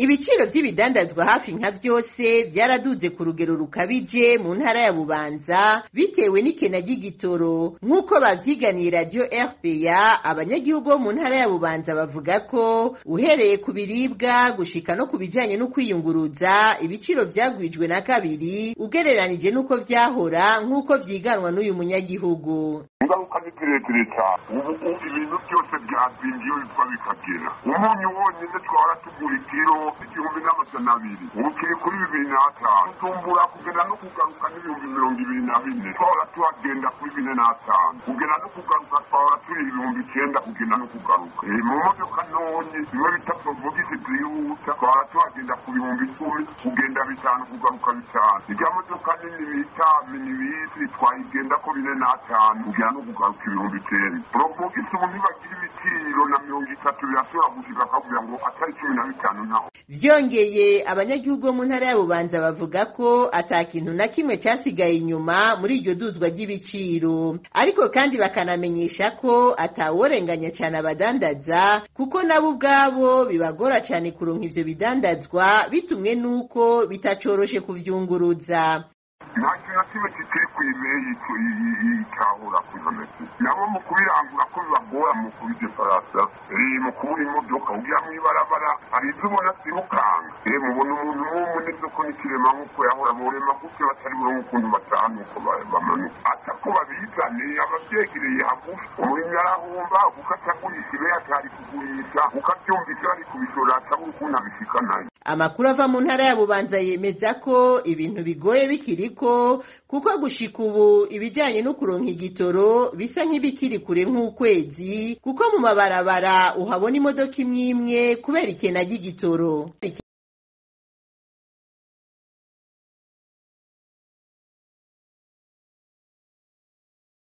Ibiciro vy'ibidandazwa hafi nka vyose vyaraduze ku rugero rukabije mu ntara ya Bubanza bitewe n'ikena ry'igitoro, nk'uko bavyiganiye Radio RPA. Abanyagihugu bo mu ntara ya Bubanza bavuga ko uhereye ku biribwa gushika no ku bijanye no kwiyunguruza, ibiciro vyagwijwe na kabiri ugereranije n'uko vyahora, nk'uko vyiganwa n'uyu munyagihugu. Ingaruka ni zirezire cyane. Ubu ibintu byose byazingiwe biva bikagera. Umunyu wonyine twahora tugura ikiro 1200, ubu kiri kuri 2500. Tumbura kugenda no kugaruka n'24,000, twahora tuhagenda kuri 4500. Kugenda no kugaruka twahora turi 9000 kugenda no kugaruka. Mu modoka ntonyi bimwe bita provogisi zihuta twahora tuhagenda ku 10,000, kugenda 5 kugaruka 5. Irya modoka nini bita minibisi twayigenda ko 45, kugenda no kugaruka 9000. Provogisi ubu ntibagira ibiciro na 30 birashobora gushika kugira ngo atari 15 ntaho. Vyongeye, abanyagihugu bo mu ntara ya Bubanza bavuga ko ata kintu na kimwe casigaye inyuma muri iryo duzwa ry'ibiciro, ariko kandi bakanamenyesha ko ataworenganya cane abadandaza, kuko nabo ubwabo bibagora cane kuronka ivyo bidandazwa bitumwe n'uko bitacoroshe kuvyunguruza. Nta kintu na kimwe kikiri kw'ibeyi itahura kw'inkomezi. Nabo mu kubirangura ko bibagora mu kubideparasa, mu kubura imodoka ugira mw'ibarabara hari izo ubona zirukanga. Mubona umuntu w'umwe n'isoko n'ikirema nk'uko yahora borema gutyo batari buronke ukuntu bataha nuko bamanuka atako babizane abavyegereye hagufi. Umurimyi arahomba kuko atagurisha ibe atari kugurisha, kuko avyumvise bari kubishora atabura ukuntu abishikanayo. Amakuru ava mu ntara ya Bubanza yemeza ko ibintu bigoye bikiriko, kuko gushika ubu ibijanye no kuronka igitoro bisa nk'ibikiri kure nk'ukwezi, kuko mu mabarabara uhabona imodoka imwe imwe kubera ikena ry'igitoro.